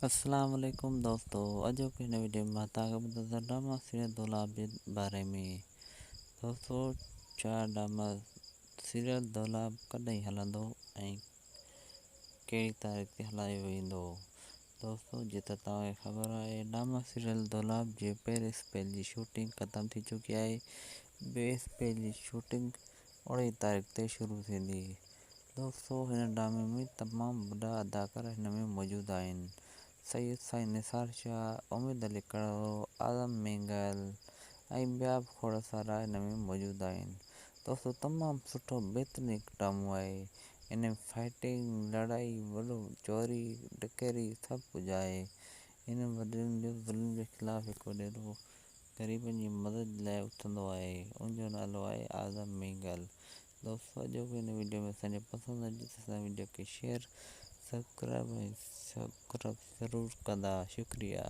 اسلام عليڪم دوستو اڄوڪي هن وڊيو ۾ مان توهان کي ٻڌائيندس ڊراما سيريل دولاب جي باري ۾ دوستو ڇا ڊراما سيريل دولاب ڪڏهن هلندو ۽ ڪهڙي تاريخ تي هلايو ويندو دوستو جيئن ته توهان کي خبر آهي ڊراما سيريل دولاب جي پهرين اسپيل جي شوٽنگ ختم ٿي چڪي آهي ٻئي اسپيل جي شوٽنگ 19 تاريخ تي شروع ٿيندي. دوستو هن ڊرامي ۾ تمام وڏا اداڪار هن ۾ موجود آهن سيد سائين نثار شاهه، اميد علي ڪڙهوڙو، اعظم مينگل ۽ ٻيا به کوڙ سارا هن ۾ موجود آهن دوستو تمام سٺو بهترين هڪ ڊرامو آهي ان ۾ فائٽنگ لڙائي وڏو چوري ڊڪيري سڀ ڪجهه آهي ان وڏيرن جو ظلم جي خلاف هڪ وڏيرو غريبن جي مدد لاء اٿندو آهي ان جو نالو آهي اعظم مينگل دوستو اڄوڪي هن وڊيو ۾ اسان جي پسند اچي ته اسان وڊيو کي شيئر سبسڪرائب ۽ سبسڪرائب ضرور ڪندا شڪريا.